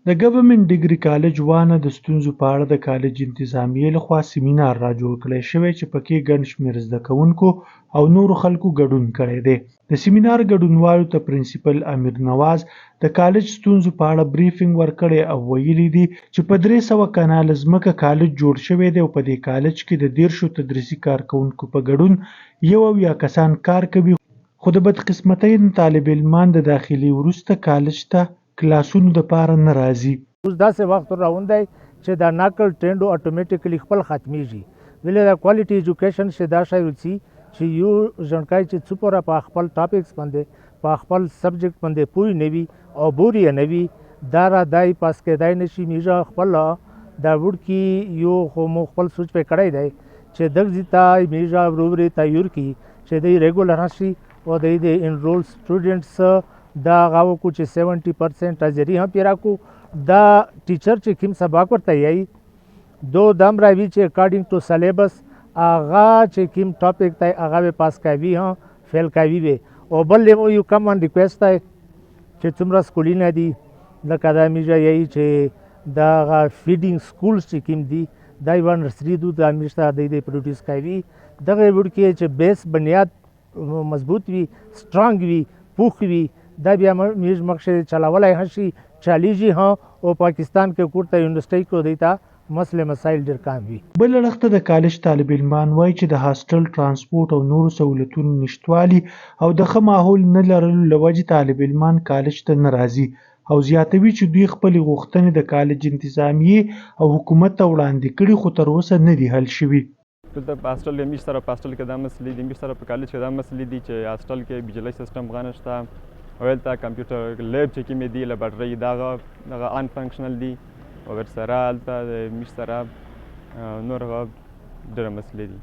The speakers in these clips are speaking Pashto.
د ګورنمنټ ډګري کالج وانه د ستونزو په اړه د کالج انتظامیې لخوا سیمینار راجوړ کړی شوی چې پکې ګڼ شمېر زده کوونکو او نورو خلکو ګډون کړی دی. د سیمینار ګډونوالو ته پرنسپل امیر نواز د کالج ستونزو په اړه بریفنګ ورکړی او ویلي دي چې په 300 کناله ځمکه کالج جوړ شوی دی او په دې کالج کې د 30 تدریسي کارکوونکو په ګډون 71 کسان کار کوي، خو د بدقسمتۍ نه طالب علمان د داخلې وروسته کالج ته کلاسونو دپاره نه راځي. اوس داسې وخت راون دی چې دا نقل ټرینډو اټومیټیکلی خپل ختمیږي، ویلې دا کوالټي ایجوکیشن چې دا شی وسی چې یو ژڼکی چې څومره په خپل ټاپکس باندې، په خپل سبجیکټ باندې پوه نه وي او بوري نه وي، دا را دای پاس کېدای نشي. میږه خپل دا وړکي یو خو مو خپل سوچ پې کړی دی چې دغه ته میږه ورو ورو تیور کی چې دی ریګولر شي او دی د انرول سټوډنټس دا هغه وکړو چې 70% حاضري هم پیرا کو. دا ټیچر چې کوم سبق ورته یی دو دم راوي چې اکارډینګ ټو سلیبس هغه چې کوم ټاپک دی هغه به پاس کوي هم فیل کوي به. او بل یو کمن ریکویسټ دی چې څومره سکولونه دي، لکه دا میږه یی چې دا هغه فیډینګ سکولز چې کوم دي، دا یوه نرسري دو دا میږ ته دی پروډیوس کوي، دغه وړکې چې بیس بنیاد مضبوط وي، سترانګ وي، پوخ وي، دا بیا میږ مخکې چلولای هم شي، چلیږي هم، او پاکستان کې کورته یونیورسټۍ کې دی ته مسلې مسایل ډېر کم وي. بل اړخ ته د کالج طالب علمان وایي چې د هاسټل، ترانسپورت او نورو سهولتونو نشتوالي او د ښه ماحول نه لرلو له وجې طالب علمان کالج ته نه راځي، او زیاتوي چې دوی خپلې غوښتنې د کالج انتظامیې او حکومت ته وړاندې کړي خو تر اوسه نه دي حل شوي. دلته په هاسټل کې میش سره په هاسټل کې دا مسلې دي، میش سره په کالج کې دا مسلې دي چې هاسټل کې بجلی سیستم غا نشته، او هلته کمپیوټر لیب چې کومې دي لابرټري دغه دغه ان فنکشنل دي، او ورسره هلته د میش سره نور هغه ډېره مسلې دي.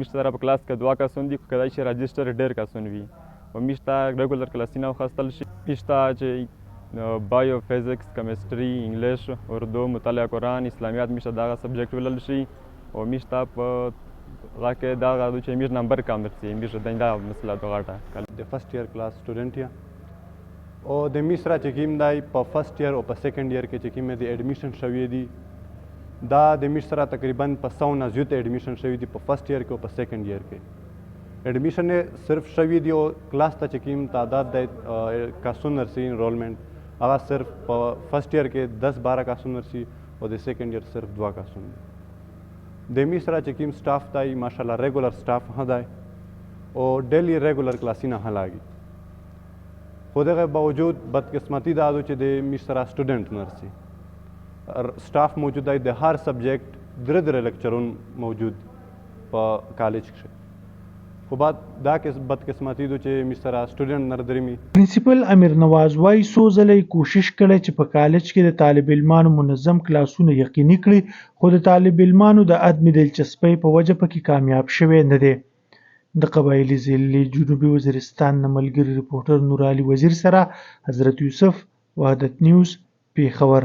میش سره په کلاس کې دوه کسان دي، خو کېدای شي راجسټر ډېر کسان وي، او میش ته ریګولر کلاسونه وخیستل شي. میش ته چې بایو، فزکس، کیمستري، انګلیش، اردو، مطالعه قرآن، اسلامیات میش ته دغه سبجیکټ ولل شي، او میش ته په هغه کې دغه چې میش نمبر کم رسي، میش د دا مسله ده غټه. د فرست ایر کلاس سټوډنټ یم، او د می سره چې کوم دی په فرست ایر او په سیکنډ ایر کې چې کوم دی اډمیشن شوی دی، دا د می سره تقریبا په 100 نه زیات اډمیشن شوی دی په فرست ایر کې او په سیکنډ ایر کې اډمیشن صرف شوی دی، او کلاس ته چې کوم تعداد دی کسون رسي انرولمنټ هغه صرف په فرست ایر کې 10 12 کسون رسي، او د سیکنډ ایر صرف 2 کسون دی. د می سره چې کوم سټاف دی ماشاءالله ریګولر سټاف هم دی، او ډیلی ریګولر کلاسونه هم لاګي، خو دغه باوجود بدقسمتي دا ده چې د می سره سټوډنټ نه رسي. سټاف موجود دی، د هر سبجیکټ درې درې لیکچرون موجود په کالج کې، خو بعد دا بدقسمتي ده چې می سره سټوډنټ نه درمي. پرنسپل امیر نواز وایي څو ځله یې کوشش کړی چې په کالج کې د طالب علمانو منظم کلاسونه یقیني کړي، خو د طالب علمانو د عدم دلچسپۍ په وجه پکې کامیاب شوی نه دی. د قبایلي ضلع جنوبي وزیرستان نه ملګري رپورټر نور علي وزیر سره حضرت یوسف، وحدت نیوز، پېښور.